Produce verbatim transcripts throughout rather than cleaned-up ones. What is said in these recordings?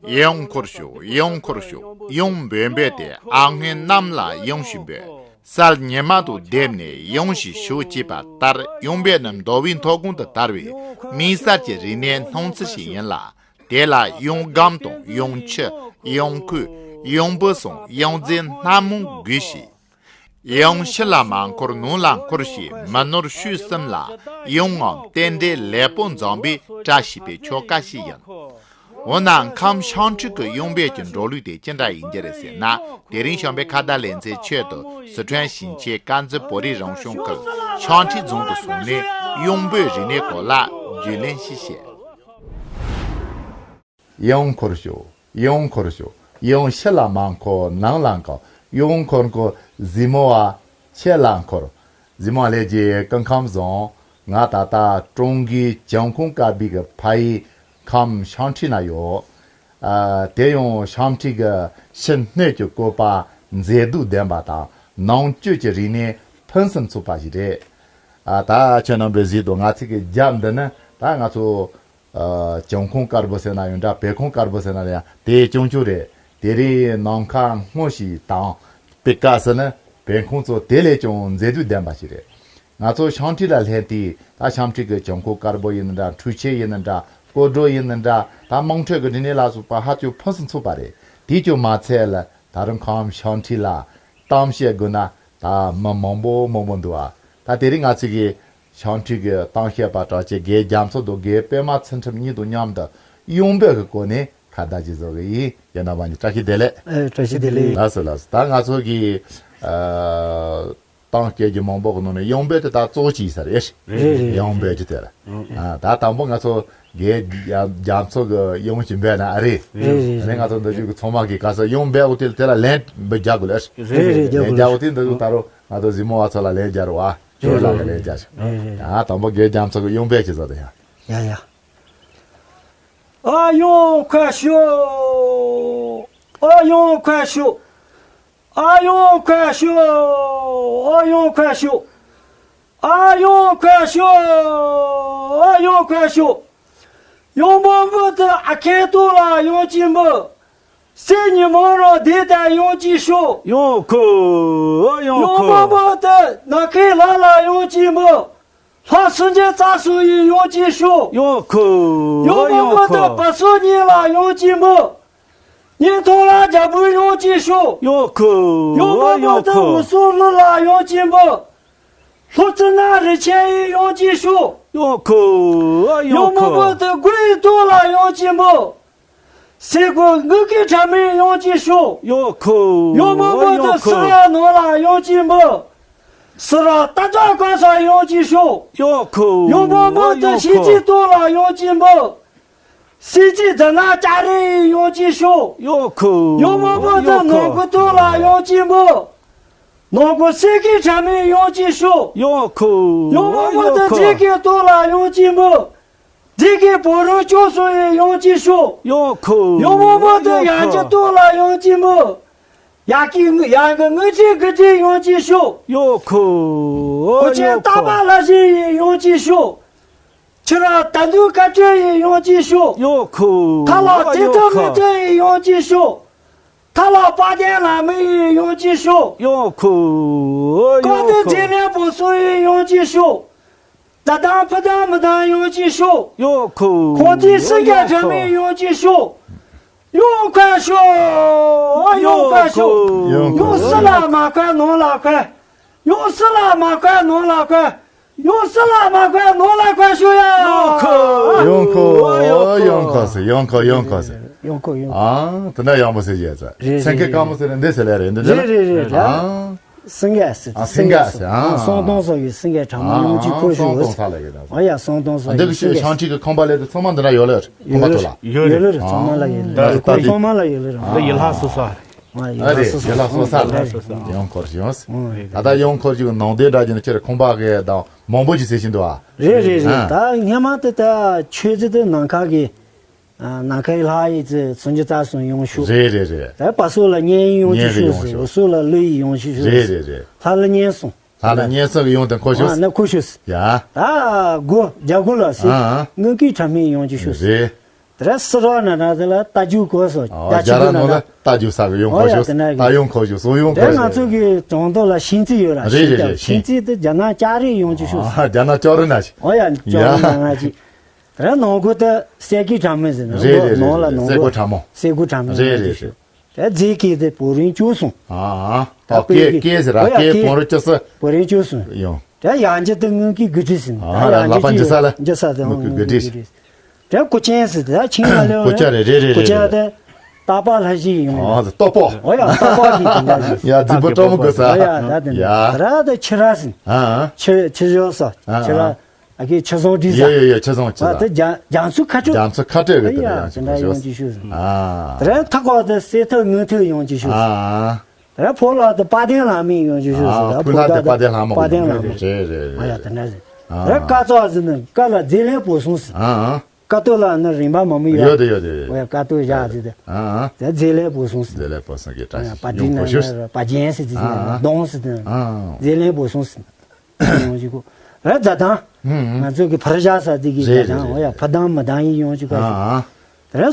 གཡང་འཁོར་ཞོག་གཡང་འཁོར་ཞོག་གཡང་འབོད་འབོད་དེ་ཨ་སྔོན་གནམ་ལ་གཡང་ཞིག་འབོད། སད་ཉི་མ་དང་བསྡེབས་ནས་གཡང་ཞིག་ཞོག་ཅེས་པ་ལྟར་གཡང་འབོད་རྣམས་ཟླ་བའི་མཐོ་སྒང་དུ་དར་བའི་དམིགས་བསལ་གྱི་རིག་གནས་སྣང་ཚུལ་ཞིག་ཡིན་ལ། དེ་ལ་གཡང་སྒམ་དང་གཡང་ཆུ། གཡང་ཁུ། གཡང་འབུ་སོགས་གཡང་རྫས་སྣ་མང་དགོས་ཤིང་། གཡང་ཕྱི་ལ་མ་འཁོར་ནང་ལ་འཁོར་ཞེས་མི་ནོར་ཤོས་གསུམ་ལ་གཡང་ངམ་རྟེན་འབྲེལ་ལེགས་པོ་འཛོམས་པའི་བཀྲ་ཤིས་པའི་ཆོ་ག་ཞིག་ཡིན། འོ་ན་ཁམས་ཤང་ཁྲི་གི་གཡང་འབོད་ཀྱི་འགྲོ་ལུགས་དེ་ཅི་འདྲ་ཡིན་རྒྱུ་རེད་ཟེར་ན། དེ་རིང་བྱམས་པའི་ཁ་བརྡ་ལེ་ཚན་ཆེད་དུ་སི་ཁྲོན་ཞིང་ཆེན་དཀར་མཛེས་བོད་རིགས་རང་སྐྱོང་ཁུལ་ཤང་ཁྲི་རྫོང་དུ་སོང་ནས་གཡང་འབོད་རིག་གནས་སྐོར་ལ་རྒྱུས་ལོན་ཞིག་བྱས། གཡང་འཁོར་ཞོག་གཡང་འཁོར་ཞོག་གཡང་ཕྱི་ལ་མ་འཁོར་ནང་ལ་འཁོར། གཡང་འཁོར་འཁོར་གཟིགས་མོ་བ་ཕྱི་ལ་འཁོར། གཟིགས་མོ་བ་ལྷན་རྒྱས་སྐུ་ཁམས་བཟང་། ང་ད་ལྟ་ཀྲུང་གོའི་བྱང་ཁོངས་དཀར་པོའི་གི་ཕ་ཡུལ་ཁམས་ཤང་ཁྲི་ན་ཡོད། ཨ། དེ་ཡང་ཤང་ཁྲི་གི་ཕྱི་སྣོད་ཀྱི་བཀོད་པ་མཛེས་སྡུག་ལྡན་པ་དང་ནང་བཅུད་ཀྱི་རིག་གནས་ཕུན་སུམ་ཚོགས་པ་ཞིག་རེད། ཨ། ད་ཁྱེད་རྣམ་པས་གཟིགས་འདུག་ང་ཚོའི་གི་རྒྱབ་འདི་ནི་ད་ང་ཚོ། ཨ། བྱང་ཁོངས་དཀར་པོ་ཟེར་ན་ཡང་འདྲ། བོད་ཁོངས་དཀར་པོ་ཟེར་ན་ཡང་དེ་ཅུང་ཅུང་རེད། དེ་རིང་ནམ་མཁའ་སྔོ་ཞིང་དྭངས་པའི་སྐབས་སུ་ནི་བོད་ཁོངས་ཚོ་དེ་ལས་ཀྱང་མཛེས་སྡུག་ལྡན་པ་ཞིག་རེད། ང་ཚོ་ཤང་ཁྲི་ལ་སླེབས་དུས་ད་ཤང་ཁྲི་གི་བྱང་ཁོངས་དཀར་པོ་ཡིན་ན་འདྲ། འཕྲུལ་ཆས་ཡིན་ན་འདྲ། སྐོར་བྲོ་ཡིན་ན་འདྲ། ད་དམངས་ཁྲོད་ཀྱི་རིག་གནས་ལ་སོགས་པ་ཧ་ཅང་ཕུན་སུམ་ཚོགས་པ་རེད། དེ་ཀྱང་མ་ཚད་ལ་ད་རུང་ཁམས་ཤང་ཁྲི་ལ་གཏམ་བཤད་དགོས་ན་ད་མི་མང་པོ་མང་པོ་འདུག་ཨ། ད་དེ་རིང་ང་ཚོ་གི་ཤང་ཁྲི་གི་གཏམ་བཤད་པ་གྲགས་ཅན་རྒན་རྒྱ་མཚོ་དང་རྒན་པད་མ་ཚུལ་ཁྲིམས་གཉིས་དང་མཉམ་དུ་གཡང་འབོད་ཀྱི་སྐོར་ནས་ཁ་བརྡ་ཅིག་བཟོ་གི་ཡིན། རྒན་རྣམ་པ་གཉིས་བཀྲ་ཤིས་བདེ་ལེགས། ཨེ། བཀྲ་ཤིས་བདེ་ལེགས། ལགས་སོ་ལགས་སོ། ད་ང་ཚོ་གི་ཨ། གཏམ་བཤད་ཀྱི་མང་པོ་གི་ནང་ནས་གཡང་འབོད་དེ་ད་གཙོ་བོ་ཅིག་ཡིན་ས་རེད། རེད་རེད། གཡང་འབོད་ཀྱི་དེ་ལ། ཨ། ད་དང་པོ་ང་ཚོ་རྒན་རྒྱ་མཚོ་གི་གཡང་ཅིག་འབོད་ན་ཨ་རེད། རེད་རེད། ཨ་ནི་ང་ཚོ་འདི་བཞུགས་ཀྱི་ཚང་མ་གི་ག་ས་གཡང་འབོད་འོ་དེ་ལ་དེ་ལ་ལན་འབུལ་རྒྱག་དགོས་ལ། རེད་རེད། རྒྱག་ལན་རྒྱག་འོ་དེ་འདི་བཞུགས་ད་རུང་ང་ཚོ་གཟིགས་མོ་བ་ཚོ་ལ་ལན་རྒྱག་རོགས་ཨ། ཁྱོད་ལ་གི་ལན་རྒྱག་ཤོག་ཨ། དང་པོ་རྒན་རྒྱ་མཚོ་གི་གཡང་འབོད་ཅིག་བཟོ་དང་ཡ། ཡ་ཡ། ཨ་གཡང་འཁོར་ཞོག་ཨ་གཡང་འཁོར་ཞོག་ཨ་གཡང་འཁོར་ཞོག་ཨ་གཡང་འཁོར་ཞོག་ཨ་གཡང་འཁོར་ཞོག་ཨ་གཡང་འཁོར་ཞོག་གཡང་འབོད་འབོད་དེ་ཨ་ཁའི་ཐོག་ལ་གཡང་ཅིག་འབོད། སད་ཉི་མ་རང་བསྡད་དེ་གཡང་ཅིག་ཞོག་གཡང་འཁོར་ཨ་གཡང་འཁོར། གཡང་འབོད་འབོད་དེ་ནམ་མཁའི་ལྷ་ལ་གཡང་ཅིག་འབོད། ལྷ་སུམ་བརྒྱ་རྩ་གསུམ་ཡི་གཡང་ཅིག་ཞོག་གཡང་འཁོར་ཨ་གཡང་འཁོར། གཡང་འབོད་འབོད་དེ་བ་སོ་གཉིས་ལ་གཡང་ཅིག་འབོད། གཉན་ཐང་ལ་རྒྱལ་པོའི་གཡང་ཅིག་ཞོག་གཡང་འཁོར་ཨ་གཡང་འཁོར། གཡང་འབོད་འབོད་དེ་འུ་སུ་ལུ་ལ་གཡང་ཅིག་འབོད། ལྷོ་རྩེ་ན་རི་ཆེན་ཡི་གཡང་ཅིག་ཞོག་གཡང་འཁོར་ཨ་གཡང་འཁོར། གཡང་འབོད་འབོད་དེ་མགོ་ཡི་ཐོག་ལ་གཡང་ཅིག་འབོད། སེ་གོལ་དངུལ་གྱི་ཕྲ་མོའི་གཡང་ཅིག་ཞོག་གཡང་འཁོར་གཡང་འབོད་འབོད་དེ་སི་ར་ནང་ལ་གཡང་ཅིག་འབོད། སི་ར་རྟ་ལྕག་ཀ་ས་གཡང་ཅིག་ཞོག་གཡང་འབོད་འབོད་དེ་ཤིང་རྩེའི་ཐོག་ལ་གཡང་ཅིག་འབོད། སེ་རྩེ་རྫ་ནག་ལྕགས་རི་ཡི་གཡང་ཅིག་ཞོག་གཡང་འཁོར་གཡང་འབོད་འབོད་དེ་ནོར་བུ་ཐོག་ལ་གཡང་ཅིག་འབོད། ནོར་བུ་སེ་གི་ཕྲ་མོའི་གཡང་ཅིག་ཤོག་གཡང་འཁོར། གཡང་འབོད་འབོད་དེ་རྫི་གི་ཐོག་ལ་གཡང་ཅིག་འབོད། རྫི་གི་བུ་རུ་ཅོ་སོ་ཡི་གཡང་ཅིག་ཤོག་གཡང་འབོད་འབོད་དེ་ཡང་ཅི་ཐོག་ལ་གཡང་ཅིག་འབོད། ཡ་གི་ཡང་གི་ངུ་ཅི་གི་ཅི་གཡང་ཅིག་ཤོག་གཡང་འཁོར། གོ་ཆེན་རྟ་པ་ལ་ཞིག་ཡི་གཡང་ཅིག་ཤོག་ཁྱི་ར་ད་འདུ་ཀ་ཅོ་ཡི་གཡང་ཅིག་ཤོག་གཡང་འཁོར། ཐ་ལ་ཅི་ཐ་མི་ཅོ་ཡི་གཡང་ཅིག་ཤོག་ཐ་ལ་པ་དན་ལ་མི་ཡི་གཡང་ཅིག་ཤོག་གཡང་འཁོར། ཀ་ཏི་ཇེ་ནེ་པོ་སུ་ཡི་གཡང་ཅིག་ཤོག་ད་དང་ཕུ་དང་མི་དང་གཡང་ཅིག་ཤོག་གཡང་འཁོར། ཁོང་ཏི་སི་རྒྱ་ཁྲ་མི་གཡང་ཅིག་ཤོག་གཡང་འཁོར་ཤོག་གཡང་འཁོར་ཤོག་གཡང་སི་ལ་མ་འཁོར་ནང་ལ་འཁོར། གཡང་སི་ལ་མ་འཁོར་ནང་ལ་འཁོར། གཡང་སི་ལ་མ་འཁོར་ནང་ལ་འཁོར་ཤོག་ཡ། གཡང་འཁོར། གཡང་འཁོར་ཟེར། གཡང་འཁོར། གཡང་འཁོར་ཟེར། གཡང་འཁོར། གཡང་འཁོར། ཨ། དེ་འདྲ་ཡག་པོ་ཟེར་བྱས་ཙང་། རེད། སེང་གེ་རེད། དཀར་མོ་ཟེར་ནས་འདི་ཟེར་ལེ་རེད། འདི་འདྲ་རེད། རེད་རེད་རེད། ཨ། སེང་གེ་ཟེར། ཨ། སེང་གེ་ཟེར། ཨ། སང་ཏོང་སོགས་ཀྱི་སེང་གེ་གྲགས་མ་ཡོང་གཅིག་ཁོ་ཞུ། སང་ཏོང་ས་ལ་ཡོད། ཨ་ཡ། སང་ཏོང་སོགས་ཀྱི་སེང་གེ། འདི་གི་ཤང་ཁྲི་གི་ཁང་པ་ལས་དེ་ཚང་མ་འདི་འདྲ་ཡོད་ལེ། ཁང་པ་ཐོག་ལ་ཡོད་ལེ་རེད། ཚང་མ་ལ་ཡོད་ལེ་རེད། ཚང་མ་ལ་ཡོད་ལེ་རེད། འདི་ཡི་ལྷ་སོ་ས། ཨ་རེད། ཡི་ལྷ་སོ་ས་ལ་གཡང་འཁོར་ཞིང་། ད་ལྟ་གཡང་འཁོར་ཞིང་ནང་དོན་འདྲ་ཅིག་ནི་ཁྱེད་ཁང་པ་གི་དང་མང་པོ་ཅིག་ཟེར་བཞིན་འདུག་ཨ། རེད་རེད་རེད། ད་སྔ་མ་དེ་ད་ཆོས་རྗེ་དེ་ནམ་མཁའ་གི། ནམ་མཁའི་ལྷ་ཡི་ཚེ་སུམ་ཅུ་རྩ་གསུམ་གཡང་ཤོག་རེད་རེད་རེད། ད་བ་སོ་ལ་གཉན་གཡང་ཅིག་ཤོག་ཟེར། འུ་སོ་ལ་ཀླུ་ཡི་གཡང་ཅིག་ཤོག་ཟེར། རེད་རེད་རེད། ལྷ་ལ་གཉན་གསུམ། ལྷ་ལ་གཉན་གསུམ་གི་གཡང་དེ་འཁོར་ཤོག་ཨ་ན་འཁོར་ཤོག་ཟེར། ཡ། ད་སྒོ་རྒྱ་སྒོ་ལ་ཟེར། ཨ་ཨ། དངུལ་གྱི་ཕྲ་མོའི་གཡང་ཅིག་ཤོག་ཟེར། རེད། ར་སི་ར་ན་ར་དེ་ལ་རྟ་རྒྱུག་གོ་སོ། ཨོ། རྒྱ་རྒྱ་ཆེ་ར་ན་ནོ་ལ་ར་རྟ་རྒྱུག་ས་གི་ཡོང་ཨོ་ཁོ་ཡ་ཤོ། དེ་ན་རྟ་ཡོང་ཁོ་ཤོ། སོ་ཡོང་ཁོ་དེ་ཤོ། ང་ཚོ་གི་གྲོང་རྡལ་ལ་ཤིང་རྩི་ཡོད་ར། རེད་རེད་ཤིང་རྩི་རེད། ཤིང་རྩི་དེ་རྒྱ་ནག་ལྕགས་རིགས་ཡོང་ཅི་ཤོ་སོ། ཨ་རྒྱ་ནག་ལྕགས་རི་ན་ཤི། ཨོ་ཡ་ལྕགས་རི་ན་ང་ཅི། དེ་ན་ནང་སྒོ་དེ་སེ་གི་གྲ་མི་ཟེར་ན་རེད་རེད་ནང་ལ་རེད། ནང་སེ་སྒོ་སྒོ་གྲ་མོ། སེ་སྒོ་གྲ་མི་རེད་ཡོང་ཅི་རེད་ཤོ། རེད། དེ་རྫས་ཀྱི་དེ་བོ་རིན་བཅུ་གསུམ། ཨ་ཨ། ད་ཨོ་ཀེ་ཀེ་ཀེ་ཟེར་ར། ཨོ་ཡ་ཀེ་ཀེ་བོ་རིན་བཅུ་གསུམ། བོ་རིན་བཅུ་གསུམ། ཡོང་། དེ་ཡང་ཅི་དེ་དངུལ་གྱི་དགུ་ཁྲི་ཟིན། ཨ་ད་ཡང་ལ་པ་ཅི་འཇི་ས་ལ་འཇི་ས་དེ་དངུལ་གྱི་དགུ་ཁྲི། དེ་ཀུ་ཅན་ཟེར་དེ་ཆིང་ལ་ལེ་ཀུ་ཅ་རེད་རེད་རེད་ཀུ་ཅ་རེད། དེ་རྟ་པ་ལྷ་ཞིག་ཡོང་། ཨ་ཏོ་པོ། ཨོ་ཡ་རྟ་པ་གི་དེ་འདྲ་ཟིན། ཡ་རྫི་པོ་སྤྲོ་མོ་དགོས་ས། ཨོ་ཡ་ད་དེ་ཡ། འདྲ་དེ་ཁྱི་ར་ཟིན། ཨ་ཨ། ཁྱི་ཁྱི་ཞོ་ས་ཨ་ཨ། ཁྱི་ར། ཨ་ཁེ་ཆུ་བཟང་བྲིས་ས། ཡོད་ཡོད་ཡོད། ཆུ་བཟང་ཆུ་ཨ་དེ་བཟང་། རྒྱ་རྒྱ་མཚོ་ཁ་ཆུ། རྒྱ་མཚོ་ཁ་སྤྲོད་ཨ་གི་དེ་ཡ་ཡང་དེ་ཆུ་འདྲ་ཡོང་ཤོས་ཅི་ཤོས་ཟིན། ཨ། དེ་ར་ཐག་པ་དེ་སེ་ཐག་དངུལ་ཐག་ཡོང་ཅི་ཤོས་ཟིན། ཨ། ར་ཕོ་ལ་དེ་དཔལ་ལྡན་ལྷ་མོ་ཡོང་ཅི་ཤོས་ཟིན། ཨ་ར་ཕོ་ལ་དེ་དཔལ་ལྡན་ལྷ་མོ་དཔལ་ལྡན་ལྷ་མོ། རེད་རེད་རེད། ཨ་ཡ་དེ་འདྲ་ཟིན། ཨ། ར་ཀ་ཙོག་ཟིན་ནི་ཀ་ལ་རྫས་ལེན་བོ་སོང་ཟིན། ཨ་ཨ། ཀ་ཏོ་ལ་ནི་རིན་པ་མང་མོ་ཡོད། ཡོད་དེ་ཡོད་དེ། ཨོ་ཡ་ཀ་ཏོ་བཞག་ཟིན་དེ། ཨ་ཨ། དེ་རྫས་ལེན་བོ་སོང་ཟིན། རྫས་ལེན་བོ་སོང་གི་ཨོ་ཡ་བཀྲ་ཤིས་པ་ཡོང་ཏི་བོ་ན་ཤོས། པ་ཇེན་ཟིན་ཟིན་ཨ་ཨ། གདོང་ཟིན་དེ། ཨ་ཨ། རྫས་ལེན་བོ་སོང་ཟིན། ཡོང་ཅི་གོ། ར་རྫ་དང་། ཧུམ་ཧུམ། ང་ཚོ་གི་ཕར་བཞག་ས་དེ་གི་རེད་རྫ་དང་རེད་ཨོ་ཡ་རེད། ཕ་དང་མ་དང་ཡིན་ཡོང་ཅི་གོ། ཨ་ཨ། དེ་ར་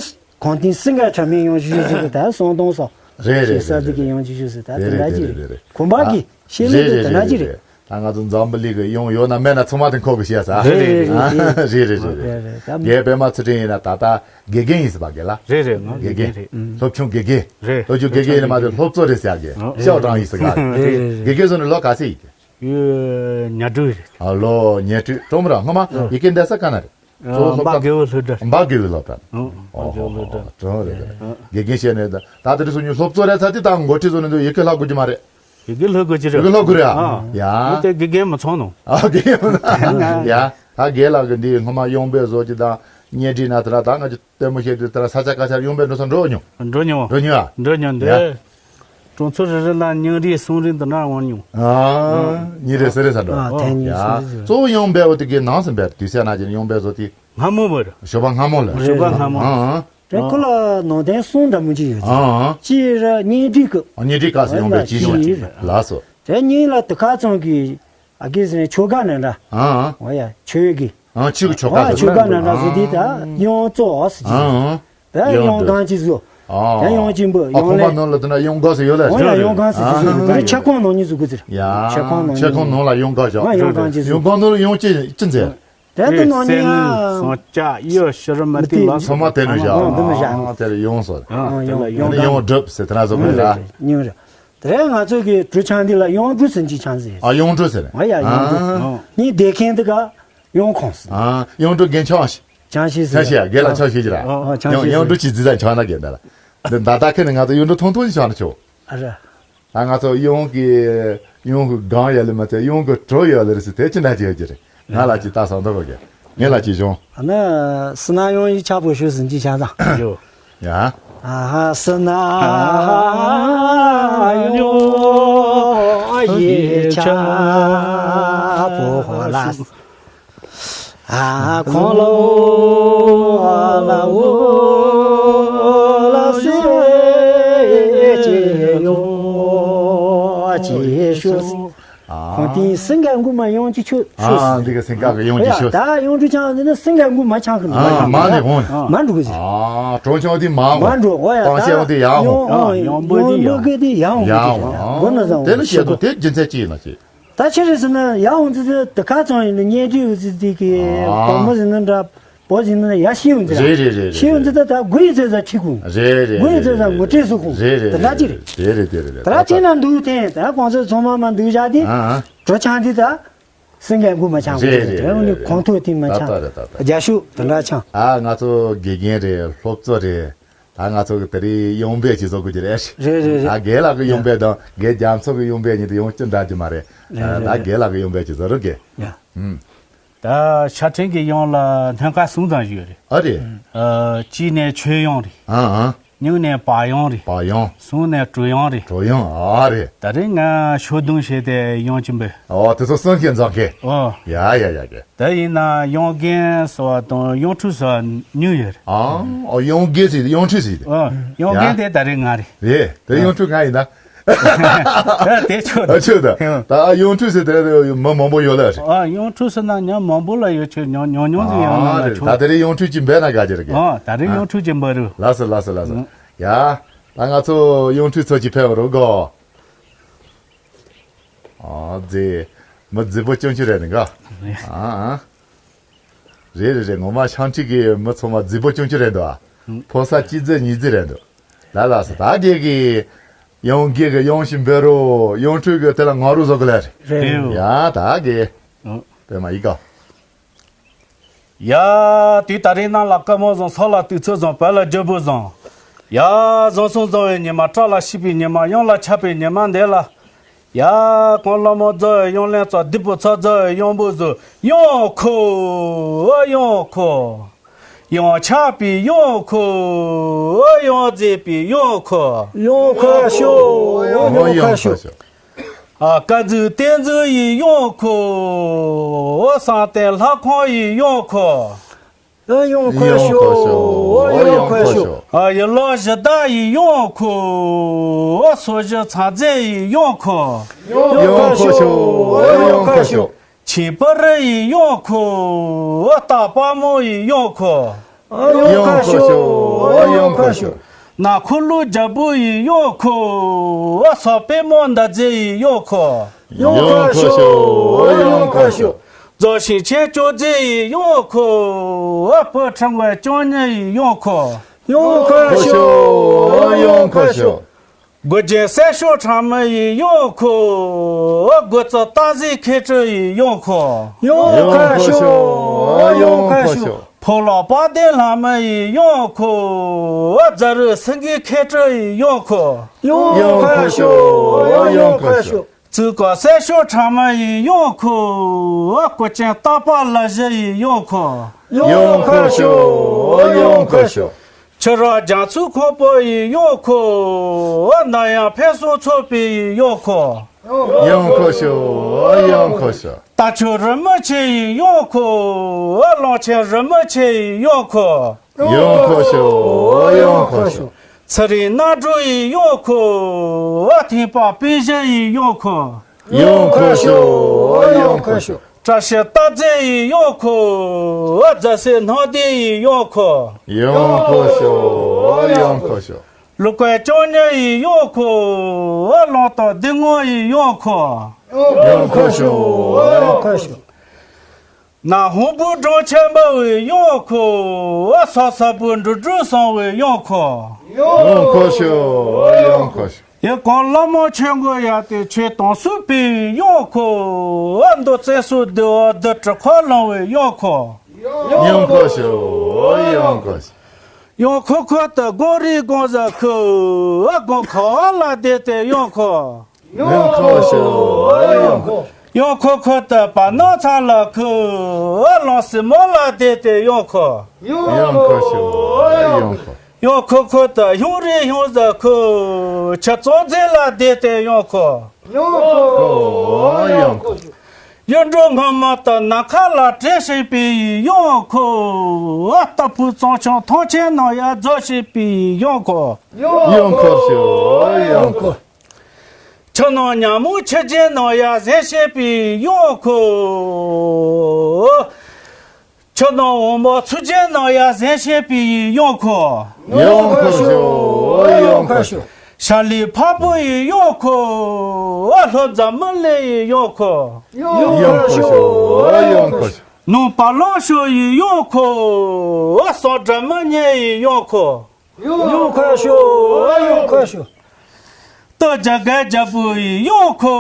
གོང་ཐིང་སིང་ག་ཁྲ་མིན་ཡོང་ཅི་ཤོས་ཅི་གོ་ད་སོང་གཏོང་སོ། རེད་རེད་ཞེ་ས་རེད་དེ་གི་རེད། ཡོང་ཅི་ཤོས་ཟེར་ད་དེ་རེད་འདྲ་རེད་ཅི་རེད། རེད་རེད་རེད། གོམ་པ་གི་ཨ་ཤེས་ལེ་རེད་དེ་རེད་དེ་འདྲ་ཅི་རེད་རེད། རེད། ད་ང་ཚོ་འཛམ་བུ་གླིང་གི་ཡོང་ཡོད་ན་མེད་ན་ཚང་མ་དེ་འཁོར་གི་ཤེས་ས། རེད་རེད་རེད། ཨ་རེད་རེད་རེད། རེད་རེད་ད་རྒན་པད་མ་ཚུལ་ཁྲིམས་ཡིན་ན་ད་ལྟ་དགེ་རྒན་ཡིན་ཟེར་བ་གི་ལ། རེད་རེད་ང་དགེ་དགེ་རྒན་རེད། རེད། སློབ་ཆུང་དགེ་རྒན། རེད། སློབ་ཆུང་དགེ་རྒན་ཡིན་ན་མ་དེ་སློབ་གཙོ་རེད་ཟེར་གི། ཨ་ཤའོ་ཀྲང་ཡིན་ཟེར་ག་རེད། རེད་རེད། དགེ་རྒན་ཚོ་ནི་ལོ་ག་ཚོད་ཡིན་གི། ཡོད་ཉལ་འགྲོ་རེད། ཨ་ལོ་ཉལ་འགྲོ་གྲོང་མི་ར་སྔོན་མ་ཡི་གེ་འདས་ས་ག་ན་རེད། གཙོ་བོ་སློབ་འབའ་གྲྭ། དགེ་བའི་སློབ་གྲྭ། འབའ་དགེ་བའི་སློབ་གྲྭ། ཨོ་འབའ་དགེ་བའི་སློབ་གྲྭ། ཨོ་ཧོ་ཧོ་དྲང་རེད་རེད། དགེ་རྒན་བཤད་ནས་ད་ད་དེ་རིང་སང་ཉིན་སློབ་གཙོ་རེད་ཚ་དེ་ད་འགོ་ཁྲིད་བཟོ་ནས་འདུག་ཡི་གེ་ལྷག་དགོས་ཀྱི་མ་རེད། ཡི་གེ་ལྷག་དགོས་ཀྱི་རེད། ཡི་གེ་ལྷག་དགོས་རེད་ཨ། ཡ། ཡ། དེ་དགེ་རྒན་མི་ཚང་ནོ། ཨ་དགེ་རྒན་མི་ཚང་ཡ། ད་རྒན་ལགས་ཀྱི་འདི་སྔོན་མ་གཡང་འབོད་བཟོ་གྱི་དང་བརྙན་འཕྲིན་ན་དེ་ལ་ད་ང་ཚོ་ལྟད་མོ་བཤད་དུས་དེ་ལ་ས་ཆ་ཁ་ཤར་གཡང་འབོད་འགྲོ་ས་འགྲོ་མྱོང་། འགྲོ་མྱོང་། འགྲོ་མྱོང་ཨ། འགྲོ་མྱོང་ཡ། འདི། གྲོང་ཚོ་རེ་རེ་ལ་ཉིན་རེ་གསུམ་རེ་འདི་འདྲ་འོང་མྱོང་། ཨ། ཉིན་རེ་གསུམ་རེ་ས་འགྲོ། ཨ་ཐེངས་ཉིན་ཡ། གསུམ་རེ། གཙོ་བོ་གཡང་འབོད་འོ་དེ་གའི་ནང་སེམས་པའི་དུས་ཚོད་ན་ཅིག་གཡང་འབོད་བཟོ་དེ། སྔ་མོ་བར། ཞོགས་པ་སྔ་མོ་ལ། ཞོགས་པ་སྔ་མོ། ཨ་ཨ། རེད་ཁོ་ལ་ནང་བསྟན་གསུམ་འདྲ་མོ་ཅིག་ཡོད། ཨ་ཨ། གཅིག་ར་བརྙན་འཕྲིན་སྐབས། ཨ་བརྙན་འཕྲིན་སྐབས་སུ་གཡང་འབོད་ཅིག་ཡོང་ཅིག་ལགས་སོ། དེ་གཉིས་ལ་དུ་ཁ་ཚང་གི་ཨ་ཀི་ཟེར་ཆོ་ག་ནང་འདྲ། ཨ་ཨ། འོ་ཡ་ཆོས་ཀྱི། ཨ་ཆོས་ཀྱི་ཆོ་ག་ཨ་ཟེར་ཆོ་ག་ནང་འདྲ་ཟེར་དེ་ད་ཡོང་གཙོ་ཟེར་ཅིག་ཨ་ཨ། ད་ཡོང་གང་ཅིག་བཟོ། ཨ་ད་ཡོང་གཅིག་འབུ་ཨ་ཡོང་ཁོང་པ་ལེ། ནང་ལ་དེ་ན་ཡོང་གང་ཟེར་ཡོད་ལ། འོ་ཡ་ཡོང་གང་ཟེར་ཅིག་བཟོ། ཨ་ད་ཆེ་ཁོང་ནང་གཉིས་བཟོ་དགོས་ཟེར། ཡ་ཆེ་ཁོང་ནང་ཆེ་ཁོང་ནང་ལ་ཡོང་གང་བཞག་ཨ་ཡོང་གང་ཅིག་བཟོ། ཡོང་གང་ནང་ལ་ཡོང་ཅི་ཅི་མཛད། དེ་ལྟ་ནང་ནི་ཡང་། སང་ཅག་གཡུ་ཤུ་རུ་མ་ཏི་ལ། ཚང་མ་དེ་ནས་བཞག་ཨང་དེ་ནས་བཞག་ཨང་དེ་ལ་ཡོང་སོང་། ཨང་དེ་ལ་ཡོང་། ཡོང་སྒྲུབ་ཟེར་དེ་ན་བཟོ་དགོས་ལ། ཉུང་རེད། དེ་རིང་ང་ཚོ་གི་གྲུ་ཆང་འདི་ལ་ཡོང་གྲུ་ཟེར་གྱི་ཆང་ཟེར། ཨ་ཡོང་གྲུ་ཟེར། ཨ་ཡ་ཡོང་གྲུ། ཨ་ནི་བསྡད་མཁན་འདི་ག་ཡོང་ཁོངས་ཟེར། ཨ་ཡོང་གྲུ་རྒན་ཆང་ཞིག་ཆང་ཞིག་ཟེར། ཆང་ཞིག་རྒན་ལ་ཆང་ཞིག་ཅི་ར། ཨ་ཆང་ཞིག་ཡོང་གྲུ་ཅི་ཟི་ཟ་ཆང་ན་རྒན་ད་ལ། འདི་ད་ལྟ་ཁེ་ནི་ང་ཚོ་ཡོང་གྲུ་ཐུང་ཐུང་ཞིག་ཆང་ན་ཆོག་ཨ་ར། ད་ང་ཚོ་གཡང་གི་གཡང་གི་སྒང་ཡོད་ལེ་མ་ཚད་གཡང་གི་གྲོ་ཡོད་ལེ་རེད་ཟེར་དེ་ཅི་འདྲ་ཅི་ཡོད་ཀྱི་རེད། ང་ལ་ཅི་ལྟ་སང་འདོད་གོ་གི། ངས་ལ་ཅི་བྱུང་། ཨ་ན་སི་ན་གཡང་ཡི་ཆ་པོ་ཤོད་ཟིན་ཅི་ཆ་དང་། ཡོ། ཡ། ཨ་ཧ་སི་ན་གཡང་ཡི་ཆ་པོ་ཧོ་ལ། ཨ་ཁོང་ལོ་ལ་འོ་ལ་སེ་ཅེ་ཡོ་ཅེ་ཤོ། ཁོང་དེ་སེང་གེ་མགུ་མ་ཡོང་ཅི་ཆུ་ཆུ། ཨ་འདི་ག་སེང་གེ་གི་ཡོང་ཅི་ཆུ། ད་ཡོང་ཅི་ཆང་འདི་ནི་སེང་གེ་མགུ་མ་ཆང་གི་མ་ཨ་ཆང་མ་ནི་འོང་། མ་འགྲོ་གི་ཟེར། ཨ་གྲོང་ཆོག་དེ་མ་འོང་། མ་འགྲོ་འོ་ཡ་ད་ཡོང་འོ་ཡོང་འབོད་དེ་ཡོང་འབོད་གི་དེ་ཡང་འོང་ཡང་འོང་། འགོ་ན་ཟ་འོང་། དེ་ནི་བཤད་དོ་དེ་རྒྱུ་མཚན་ཅི་ཡིན་ན་ཅི། ད་ཆི་རེད་ཟེར་ན་ཡར་འོང་ཙི་ཙི་དེ་ཁ་ཚང་ཡིན་ན་བརྙན་འཕྲིན་འོང་ཙི་ཙི་གི་ཨ། གོང་མ་ཟེར་ན་འདྲ་པོ་ཟེར་ན་ཡར་ཤི་འོང་ཙི་རེད་རེད་རེད་ཤི་འོང་ཙི་ད་ད་དགུ་ཡི་ཙི་ཙ་ཁྱི་ཁུང་རེད་རེད་དགུ་ཡི་ཙི་ཙ་ངོ་སྤྲད་སུ་ཁུང་རེད་རེད་དེ་འདྲ་ཅི་རེད། རེད་རེད་དེ་རེད་ད་ད་ཅི་ན་འདུག་དེ་ད་གོང་ཚོད་ཚང་མ་མ་འདུག་བཞག་དེ་ཨ་ཨ། གྲོ་ཆང་དེ་ད་སེང་གེ་མགུ་མ་ཆང་རེད་རེད་དེ་འོང་ནི་རེད་གོང་ཐོག་དེ་མ་ཆང་ད་ད་རེད་ད་ད་རྒྱ་ཤུག་དེ་འདྲ་ཆང་ཨ་ང་ཚོ་དགེ་རྒན་རེད་སློབ་གཙོ་རེད། ད་ང་ཚོ་གི་དེ་རིང་གཡང་འབོད་ཅིག་བཟོ་དགོས་ཀྱི་རེད། རེད་རེད་རེད། ད་རྒན་ལགས་ཀྱི་གཡང་འབོད་དང་རྒན་རྒྱ་མཚོ་གི་གཡང་འབོད་གཉིས་དེ་ཡང་ཅི་འདྲ་གི་མ་རེད། རེད་ད་རེད་རྒན་ལགས་ཀྱི་གཡང་འབོད་ཅིག་བཟོ་རོགས་གི། ཡ། ཨུམ། ད་ཤ་ཁྲེང་གི་གཡང་ལ་སྣོན་ཁ་གསུམ་ཙམ་ཞིག་ཡོད་རེད། ཨ་རེད། ཨ་གཅིག་ནས་ཆོས་གཡང་རེད། ཨ་ཨ། གཉིས་ནས་བག་གཡང་རེད། བག་གཡང་། གསུམ་ནས་གྲོ་གཡང་རེད། གྲོ་གཡང་ཨ་རེད། ད་རེས་ང་ཤོག་སྡོང་བྱས་ཏེ་གཡང་ཅིག་འབོད། ཨོ་དེ་ཚོ་གསུམ་ཞིག་འཛོམས་མཁན། ཨོ། ཡ་ཡ་ཡ་ཡ། ད་ཡིན་ན་གཡང་རྒན་ཟེར་བ་དང་གཡང་ཕྲུག་ཟེར་བ་གཉིས་ཡོད་རེད། ཨ། ཨོ་གཡང་རྒན་ཟེར་གཡང་ཕྲུག་ཟེར། ཨོ་གཡང་རྒན་ཡ། དེ་ད་རེས་ང་རེད། རེད་དེ་ཨ། གཡང་ཕྲུག་ང་ཡིན་ན། དེ་ཆོག་ཨ་ཆོག་ད། ཨང་། ད་ཨ་གཡུང་དྲུང་ཟེར་དེ་མི་མང་པོ་ཡོད་ལ་རེད། ཨ་གཡུང་དྲུང་ཟེར་ན་ཉམས་མང་པོ་ལ་ཡོད་ཆོག་ཉུང་ཉུང་ཉུང་ཟིག་ཡོད་ན་ཨ་ལ་རེད། ཆོག་ད་དེ་རིང་གཡུང་དྲུང་གཅིག་འབད་ན་དགའ་རྒྱུ་རེད་གི། ཨ་ད་རིང་ཨ་གཡུང་དྲུང་གཅིག་འབད་རུ། ལགས་སོ་ལགས་སོ་ལགས་སོ། ཨང་། ཡ། ད་ང་ཚོ་གཡུང་དྲུང་ཚོ་གཅིག་ཕེབས་རོགས་གོ། ཨ་ཙི། མི་རྫིག་པོ་ཅུང་ཅུང་རེད་འདུག་ག། ཨ་ཨ། རེད་རེད་རེད། ངོ་མ་ཤང་ཁྲིག་གི་མི་ཚང་མ་རྫིག་པོ་ཅུང་ཅུང་རེད་འདུག་ཨ། ཕོ་གསར་གཅིག་རྫིག་གཉིས་རྫིག་རེད་འདུག་ལ་ལ་སོ་ད་རྒན་གི། ཡང་རྒན་གི་ཡང་ཞིག་འབད་རོགས། གཡུང་དྲུང་གི་དེ་ལ་ང་རུ་བཟོ་གི་ལ་རེད། རེད། ཡ་ད་རྒན། ཨོ། པད་མ་ཡི་ག། ཡ། དུས་ད་རེས་ནང་ལ་སྐར་མ་བཟང་ས་ལ་དུས་ཚོད་བཟང་བལ་ལ་རྒྱུ་བུ་བཟང་། ཡ། བཟང་སོང་བཟང་བའི་ཉི་མ་བཀྲ་ལ་ཤིས་པའི་ཉི་མ་གཡང་ལ་ཆགས་པའི་ཉི་མ་འདི་ལ། ཡ། གོང་སློབ་མ་རྫོགས་པའི་གཡང་ལན་ཚོགས་སྡིག་པོ་ཚོགས་རྫོགས་པའི་གཡང་བུ་བཟོ་གཡང་ཁོ། གཡང་ཁོ། གཡང་ཆགས་པའི་གཡང་ཁོ། གཡང་རྫིག་པའི་གཡང་ཁོ། གཡང་ཁོ་ཤོག་གཡང་ཁོ་ཤོག་ཨ། བཀའ་འཛུགས་བསྟན་འཛིན་ཡི་གཡང་ཁོ། བསམ་གཏན་ལྷ་ཁང་ཡི་གཡང་ཁོ། གཡང་ཁོ་ཤོག་གཡང་ཁོ་ཤོག་ཨ། ཡི་ལོ་གཞི་བདག་ཡི་གཡང་ཁོ། སོ་བཞི་ཚང་རྫས་ཡི་གཡང་ཁོ། གཡང་ཁོ་ཤོག་གཡང་ཁོ་ཤོག་ཆིན་པ་རི་ཡི་གཡང་ཁོ། རྟ་དཔལ་མོ་ཡི་གཡང་ཁོ། གཡང་ཁོ་ཤོག་གཡང་ཁོ་ཤོག་ནག་འཁོར་ལོ་རྒྱལ་པོ་ཡི་གཡང་ཁོ། ས་པད་མོ་འདབ་རྫས་ཡི་གཡང་ཁོ། གཡང་ཁོ་ཤོག་གཡང་ཁོ་ཤོག་རྫོགས་ཤིང་ཆེན་བཅོ་བརྒྱད་ཡི་གཡང་ཁོ། བུ་ཕྲེང་བའི་བཅུ་གཉིས་ཡི་གཡང་ཁོ། གཡང་ཁོ་ཤོག་གཡང་ཁོ་ཤོག་རྒོད་ལྗང་སྲས་ཤོ་ཁྲ་མི་ཡི་གཡང་ཁོ། རྒོད་རྩི་སྟག་གཟིག་མཁས་གྲུབ་ཡི་གཡང་ཁོ། གཡང་ཁོ་ཤོག་གཡང་ཁོ་ཤོག་ཕོ་ལོ་དཔལ་ལྡན་ལྷ་མི་ཡི་གཡང་ཁོ། རྫ་རི་སེང་གེ་མཁས་གྲུབ་ཡི་གཡང་ཁོ། གཡང་ཁོ་ཤོག་གཡང་ཁོ་ཤོག་རྩིས་ཀ་སྲས་ཤོ་ཁྲ་མི་ཡི་གཡང་ཁོ། སྐུ་ཅན་སྟག་པ་ལ་བཞི་ཡི་གཡང་ཁོ། གཡང་ཁོ་ཤོག་གཡང་ཁོ་ཤོག་ཁྱི་ར་རྒྱ་མཚོའི་ཁང་པ་ཡི་གཡང་ཁོ། ནམ་ཡང་ཕན་སེམས་ཚོགས་པའི་གཡང་ཁོ། གཡང་ཁོ་ཤོག་གཡང་ཁོ་ཤོག་རྟ་མཆོག་རི་མོ་ཆེ་ཡི་གཡང་ཁོ། གླང་ཆེན་རི་མོ་ཆེ་ཡི་གཡང་ཁོ། གཡང་ཁོ་ཤོག་གཡང་ཁོ་ཤོག་ཚེ་རིང་རྣམ་གྲོལ་ཡི་གཡང་ཁོ། ཐེག་པ་དཔེ་བཞི་ཡི་གཡང་ཁོ། གཡང་ཁོ་ཤོག་གཡང་ཁོ་ཤོག་བཀྲ་ཤིས་རྟགས་རྫས་ཡི་གཡང་ཁོ། རྫ་སྲས་སྣང་ལྡན་ཡི་གཡང་ཁོ། གཡང་ཁོ་ཤོག་གཡང་ཁོ་ཤོག་ལུག་པའི་ལྕམ་ཉི་ཡི་གཡང་ཁོ། གླང་དར་སྡེ་ངོ་ཡི་གཡང་ཁོ། གཡང་ཁོ་ཤོག་གཡང་ཁོ་ཤོག་ན་ཧོང་བུ་སྦྲང་ཆེན་མ་བའི་གཡང་ཁོ། ས་ས་བུ་འབྲུ་འབྲུ་བསང་བའི་གཡང་ཁོ། གཡང་ཁོ་ཤོག་གཡང་ཁོ་ཤོག་ཡི་གོང་བླ་མ་ཆོས་མགོན་ཡ་དེ་ཆོས་དང་སུ་པའི་གཡང་ཁོ། མདོ་བཙན་སུ་བདེ་བ་བདུད་གྲི་ཁ་ལང་བའི་གཡང་ཁོ། གཡང་ཁོ་ཤོག་གཡང་ཁོ་ཤོག་གཡང་ཁོ་ཁོ་ཏི་སྒང་རི་སྒང་གཟར་ཁོ། སྒང་ཁ་བ་ལ་བསྡད་དེ་གཡང་ཁོ། གཡང་ཁོ་ཤོག་གཡང་ཁོ། གཡང་ཁོ་ཁོ་ཏི་བར་སྣང་ཚ་ལ་ཁོ། གླང་སྲིན་མོ་ལ་བསྡད་དེ་གཡང་ཁོ། གཡང་ཁོ་ཤོག་གཡང་ཁོ། གཡང་ཁོ་ཁོ་ཏི་ཤང་རི་ཤང་གཟར་ཁོ། ཆུ་གཙང་རྫས་ལ་བསྡད་དེ་གཡང་ཁོ། གཡང་ཁོ་གཡང་ཁོ། གཡུ་འབྲུག་སྔོན་མོ་ཏི་ནམ་མཁའ་ལ་བྲེས་བཞིན་པའི་གཡང་ཁོ། རྟ་ཕོ་གཙང་ཆུ་ཐང་ཆེན་ནང་ཡར་རྫོགས་བཞིན་པའི་གཡང་ཁོ། གཡང་ཁོ་ཤོག་གཡང་ཁོ། ཆུ་ནང་ཉ་མོ་ཆུ་རྒྱུན་ནང་ཡར་གཟན་བཞིན་པའི་གཡང་ཁོ། ཆུ་ནང་འོ་མ་ཆུ་རྒྱུན་ནང་ཡར་གཟན་བཞིན་པའི་གཡང་ཁོ། གཡང་ཁོ་ཤོག་གཡང་ཁོ་ཤོག་ཤ་ལི་ཕག་པོ་ཡི་གཡང་ཁོ། ལྷོ་འཛམ་མི་ལི་ཡི་གཡང་ཁོ། གཡང་ཁོ་ཤོག་གཡང་ཁོ་ཤོག་ནུབ་བ་ལང་ཤོ་ཡི་གཡང་ཁོ། སང་སྒྲ་མི་སྙན་ཡི་གཡང་ཁོ། གཡང་ཁོ་ཤོག་གཡང་ཁོ་ཤོག་སྟོད་རྒྱ་རྒན་རྒྱལ་པོ་ཡི་གཡང་ཁོ།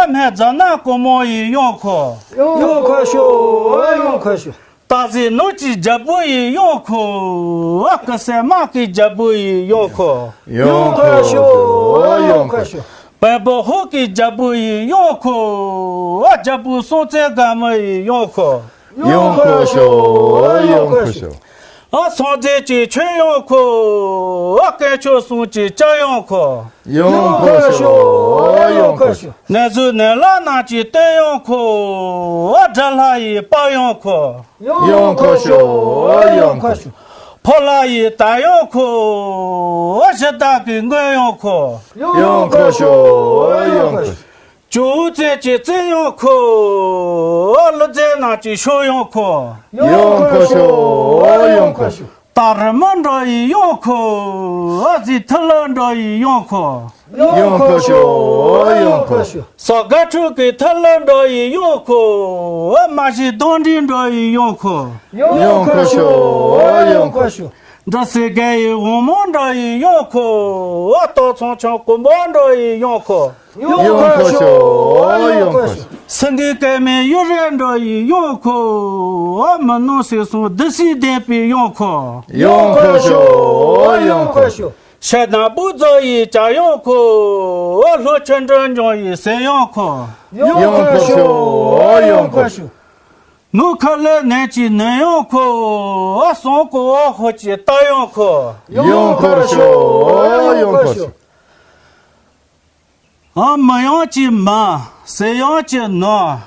སྨད་རྫ་ནག་ཀོ་མོ་ཡི་གཡང་ཁོ། གཡང་ཁོ་ཤོག་གཡང་ཁོ་ཤོག་སྟག་གཟིག་ནོར་གྱི་རྒྱལ་པོ་ཡི་གཡང་ཁོ། སྐུ་སྲས་དམག་གི་རྒྱལ་པོ་ཡི་གཡང་ཁོ། གཡང་ཁོ་ཤོག་གཡང་ཁོ་ཤོག་བོན་པོ་ཧོར་གྱི་རྒྱལ་པོ་ཡི་གཡང་ཁོ། རྒྱལ་པོ་སྲོང་བཙན་སྒམ་པོ་ཡི་གཡང་ཁོ། གཡང་ཁོ་ཤོག་གཡང་ཁོ་ཤོག་ཨ་སངས་རྒྱས་ཀྱི་ཆོས་གཡང་ཁོ། ཨ་དཀོན་མཆོག་གསུམ་གྱི་སྐྱབས་གཡང་ཁོ། གཡང་ཁོ་ཤོག་གཡང་ཁོ་ཤོག་ནས་གཟུགས་ནས་ལ་ནང་གི་སྟོད་གཡང་ཁོ། ཨ་དགྲ་ལྷ་ཡི་དཔལ་གཡང་ཁོ། གཡང་ཁོ་ཤོག་གཡང་ཁོ་ཤོག་ཕོ་ལྷ་ཡི་དར་ཡང་ཁོ། ཨ་ཞི་བདག་གི་མགོན་ཡང་ཁོ། ཡང་ཁོ་ཤོ། ཡང་ཁོ་ཤོ། ཇོ་བོ་རྩེ་གཅིག་རྩེ་ཡང་ཁོ། ཨ་ཀླུ་རྩེ་ནག་གཅིག་ཤོ་ཡང་ཁོ། ཡང་ཁོ་ཤོ། ཡང་ཁོ་ཤོ། སྟག་རི་མོ་འགྲོ་ཡི་ཡང་ཁོ། ཨ་རྫི་ཐུ་ལ་འགྲོ་ཡི་ཡང་ཁོ། ཡང་ཁོ་ཤོ། ཡང་ཁོ་ཤོ། ས་དགའ་ཕྲུག་གི་ཐུ་ལ་འགྲོ་ཡི་ཡང་ཁོ། ཨ་མ་གཞི་གདོང་འདྲེ་འགྲོ་ཡི་ཡང་ཁོ། ཡང་ཁོ་ཤོ། ཡང་ཁོ་ཤོ། འབྲི་སྲིད་རྒན་ཡི་དབང་མོ་འགྲོ་ཡི་ཡང་ཁོ། ཨ་སྟག་ཚང་ཆང་ཀུན་པོ་འགྲོ་ཡི་ཡང་ཁོ། ཡང་ཁོ་ཤོ། ཡང་ཁོ་ཤོ། སེང་གེ་སྐལ་མའི་གཡུ་རལ་འགྲོ་ཡི་ཡང་ཁོ། ཨ་མི་ནོར་སྲིད་གསུམ་བདུད་སྲིད་ལྡན་པའི་ཡང་ཁོ། ཡང་ཁོ་ཤོ། ཡང་ཁོ་ཤོ། ཤ་དང་བུ་རྫོགས་ཡི་བྱ་ཡང་ཁོ། ཨ་ལྷོ་ཆུ་འགྲོ་འབྱུང་ཡི་ཟེར་ཡང་ཁོ། ཡང་ཁོ་ཤོ། ཡང་ཁོ་ཤོ། མུ་ཁ་ལེ་ནན་གྱི་ནོན་ཡང་ཁོ། ཨ་སོང་ཀོ་ཨ་ཧོ་གྱི་རྟ་ཡང་ཁོ། ཡང་ཁོ་ཤོ། ཡང་ཁོ་ཤོ། ཨ་མི་ཡང་གྱི་མ། ཟེར་ཡང་གྱི་ནོ།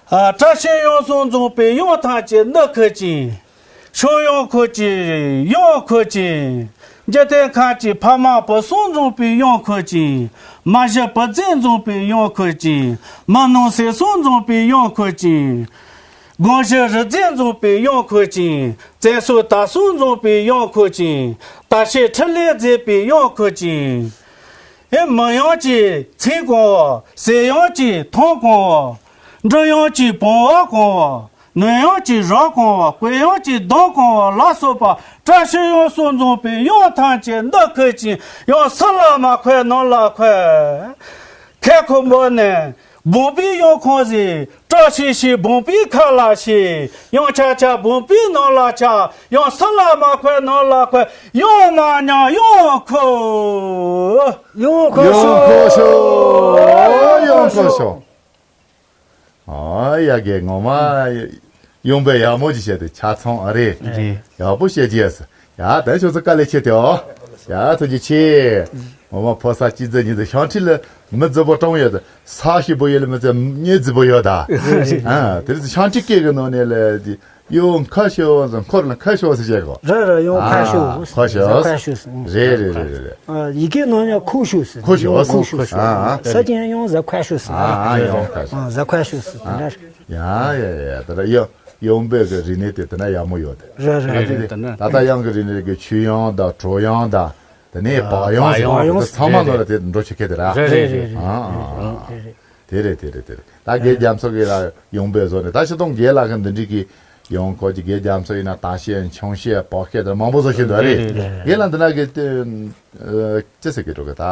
ཨ་བཀྲ་ཤིས་ཡང་གསུམ་འཛོམས་པའི་ཡང་ཐང་གྱི་འདི་ཁུ་ཅིང་། ཤོ་ཡང་ཁུ་ཅིང་ཡང་ཁུ་ཅིང་། འཇིག་རྟེན་ཁམས་ཀྱི་ཕ་མ་བུ་གསུམ་འཛོམས་པའི་ཡང་ཁུ་ཅིང་། མ་གཞི་བུ་རྫི་འཛོམས་པའི་ཡང་ཁུ་ཅིང་། མ་ནང་སྲས་གསུམ་འཛོམས་པའི་ཡང་ཁུ་ཅིང་། དགོན་གཞི་རི་རྫི་འཛོམས་པའི་ཡང་ཁུ་ཅིང་། བཙན་སོ་དར་སོ་འཛོམས་པའི་ཡང་ཁུ་ཅིང་། དར་ཤེས་ཁྲི་ལས་མཛེས་པའི་ཡང་ཁུ་ཅིང་། ཨེ་མི་ཡང་གཅིག་ཚིག་གང་བ། ཟས་ཡང་གཅིག་ཐང་གང་བ། འབྲི་ཡང་གཅིག་བུང་བ་གང་བ། ནོན་ཡང་གཅིག་རོ་གང་བ། བཀོད་ཡང་གཅིག་གདོང་གང་བ་ལ་སོགས་པ་བཀྲ་ཤིས་ཡང་གསུམ་འཛོམས་པའི་ཡང་ཐང་ཆེན་འདི་ཁུ་ཅིང་། ཡང་ས་ལ་མ་འཁོད་ནང་ལ་འཁོད། ཁལ་ཁོ་འབོ་ནས་བོང་བུའི་ཡང་ཁོང་ཟིག་བཀྲ་ཤིས་ཤིས་བོང་བུའི་ཁ་ལ་ཤིས། ཡང་ཆ་ཆ་བོང་བུའི་ནང་ལ་ཆ། ཡང་ས་ལ་མ་འཁོད་ནང་ལ་འཁོད། ཡང་མ་ཉམས་ཡང་ཁུ། ཡང་ཁུ་ཤོ། ཡང་ཁུ་ཤོ། ཨ་ཡ་གི་ངོ་མ་ཡོང་པའི་ཡག་མོ་ཅིག་བཤད་དེ་ཆ་ཚང་ཨ་རེད། རེད། ཡག་པོ་བཤད་ཀྱི་ཡ། ཡ་ད་ཁྱོད་ཚོ་དཀའ་ལས་ཆེ་དེ་ཨོ། ཡ་ཐུགས་རྗེ་ཆེ། ངོ་མ་ཕོ་གསར་སྐྱིད་རྫི་ཉིད་དུ་ཤང་ཁྲི་ལ་མི་རྫི་པོ་གྲོང་ཡོད་དུ་ས་ཞིག་པོ་ཡོད་ལ་མི་ཚེ་གཉེན་རྫི་པོ་ཡོད་ད། ཨ་དེ་རིང་ཤང་ཁྲི་སྐད་གི་ནང་ནས་ལ་དེ་ཡོང་ཁ་ཤོ་ཟེར་འཁོར་ལ་ཁ་ཤོ་ཟེར་བྱས་གོ། རེད་རེད། ཡོང་ཁ་ཤོ། ཁ་ཤོ། ཁ་ཤོ། རེད་རེད་རེད་རེད། ཨ་ཡི་གེ་ནང་ཡང་ཁུ་ཤོ་ཟེར། ཁུ་ཤོ། ཡོང་ཁུ་ཤོ། ཨ་ཨ། ས་ཅན་ཡང་ཟ་ཁ་ཤོ་ཟེར། ཨ་ཨ་ཡོང་ཁ་ཤོ། ཨ་ཟ་ཁ་ཤོ་ཟེར་དེ་འདྲ་རེད། ཡ་ཡ་ཡ་ད་ལྟ་ཡོ་ཡོང་པའི་གི་རིག་གནས་དེ་དེ་འདྲ་ཡག་མོ་ཡོད་དེ། རེད་རེད་རེད། ད་ལྟ་ཡང་གི་རིག་གནས་གི་ཆུ་ཡང་དང་གྲོ་ཡང་དང་དེ་ནས་བག་ཡང་ཟེར་བག་ཡང་དེ་ཚང་མ་ནང་ལ་དེ་འགྲོ་ཆོག་གི་དེ་ར། རེད་རེད་རེད། ཨ་ཨ་ཨ། དེ་རེད་དེ་རེད་དེ་རེད། ད་དགེ་རྒྱ་མཚོ་གི་ལ་ཡོང་པའི་བཟོ་ནས་ད་ཕྱི་གཏོང་དགེ་ལ་གི་འདི་འདྲི་གི་ཡོང་ཁོ་ཅི་དགེ་རྒྱ་མཚོ་ཡིན་ན་དང་ཤེས་ཆུང་ཤེས་བག་ཤེས་དེ་མང་པོ་བཟོ་ཤེས་འདུག་རེད། དགེ་ལ་འདི་ན་གི་ཅི་ཟེར་གི་འགྲོ་གི་ད་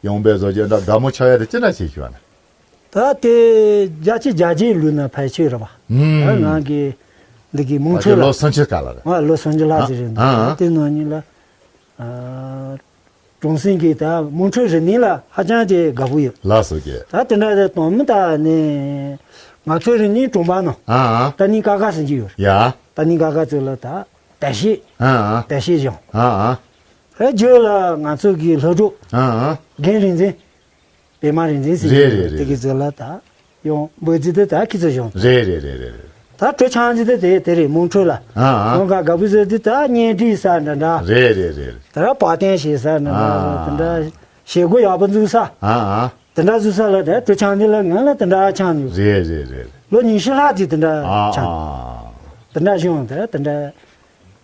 ཡོང་པའི་བཟོ་རྒྱུ་འདྲ་དགའ་མོ་ཆགས་ཡ་དེ་ཅི་འདྲ་བྱེད་ཤེས་བ་ན། ད་དེ་རྒྱ་ཆེ་རྒྱ་རྗེས་ལུས་ན་ཕལ་ཆེར་རེད་བ། ད་ང་གི་འདི་གི་མང་ཚོད་ལ་ལོ་སུམ་ཅུ་སྐབས་ལ་རེད། ང་ལོ་སུམ་ཅུ་ལྷག་ཙམ་རེད་འདུག་ཨ་ཨ། དེ་ནང་ཉིད་ལ་ཨ། གྲོང་གསེབ་ཀྱི་ད་དམངས་ཁྲོད་རིག་གནས་ལ་ཧ་ཅང་གི་དགའ་པོ་ཡོད། ལགས་སོ་གི། ད་དེ་འདྲ་དེ་དང་མི་ད་ནི་ང་ཚོའི་རིག་གནས་གྲོང་པ་ནང་ཨ་ཨ། ད་ནི་ཀ་ཁ་ཟིན་གྱི་ཡོད་རེད། ཡ། ད་ནི་ཀ་ཁ་ཚོ་ལ་ད་དར་ཤེས་ཨ་ཨ། དར་ཤེས་བྱུང་། ཨ་ཨ། ཨེ་རྒྱུ་ལ་ང་ཚོ་གི་སློབ་གྲོགས་ཨ་ཨ། རྒན་རིག་འཛིན། པད་མ་རིག་འཛིན་ཟེར་རེད་རེད་རེད། དེ་གི་ཚོ་ལ་ད་ཡང་འབོད་ཚིག་དེ་ད་ཁྱི་ཚོ་བྱུང་། རེད་རེད་རེད་རེད། ད་གྲོ་ཆང་ཚིག་དེ་དེ་དེ་རེད་མོང་ཁྲོད་ལ། ཨ་ཨ། ཡང་ག་དགའ་བུ་ཟེར་དེ་ད་གཉེན་སྒྲིག་ས་འདྲ་འདྲ། རེད་རེད་རེད། དེ་ར་བག་སྟོན་བྱེད་ས་འདྲ་འདྲ་ཨ་དེ་འདྲ་བྱེད་སྒོ་ཡག་པོ་འཛུགས་ས། ཨ་ཨ། དེ་འདྲ་བཟོ་ས་ལ་དེ་གྲོ་ཆང་དེ་ལ་ང་ལ་དེ་འདྲ་ཆང་ཉོ། རེད་རེད་རེད། ལོ་ཉི་ཤུ་ལྷག་ཅིག་དེ་འདྲ་ཨ་ཆང་ཨ། དེ་འདྲ་བྱུང་དེ་དེ་འདྲ་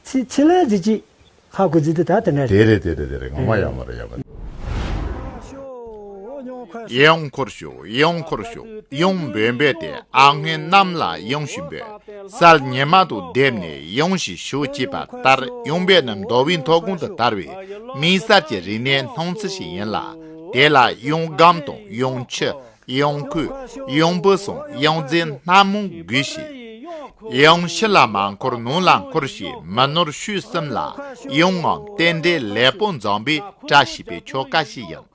ཚི་ཚི་ལ་ཟི་ཅིག་ཧ་གོ་ཟི་དེ་ད་དེ་འདྲ་རེད། དེ་རེད་དེ་རེད་དེ་རེད། ངོ་མ་ཡག་མོ་རེད་ཡག་མོ་རེད། ཡང་འཁོར་ཤོག་ཡང་འཁོར་ཤོག་ཡང་འབོད་འབོད་དེ་ཨ་སྔོན་གནམ་ལ་ཡང་ཞིག་འབོད། གསལ་ཉི་མ་དང་བསྡེབས་ནས་ཡང་ཞིག་ཤོག་ཅེས་པ་ལྟར་ཡང་འབོད་ནི་མདོ་དབུས་མཐོ་སྒང་དུ་དར་བའི་དམིགས་བསལ་གྱི་རིག་གནས་སྣང་ཚུལ་ཞིག་ཡིན་ལ། དེ་ལ་ཡང་སྒམ་དང་ཡང་ཆུ། ཡང་ཁུ། ཡང་བུ་སོགས་ཡང་རྫས་སྣ་མང་དགོས་ཤིང་། ཡང་ཕྱི་ལ་མ་འཁོར་ནང་ལ་འཁོར་ཞེས་མི་ནོར་ཤོས་གསུམ་ལ་ཡང་ངམ་རྟེན་འབྲེལ་ལེགས་པོ་འཛོམས་པའི་བཀྲ་ཤིས་པའི་ཆོ་ག་ཞིག་ཡིན།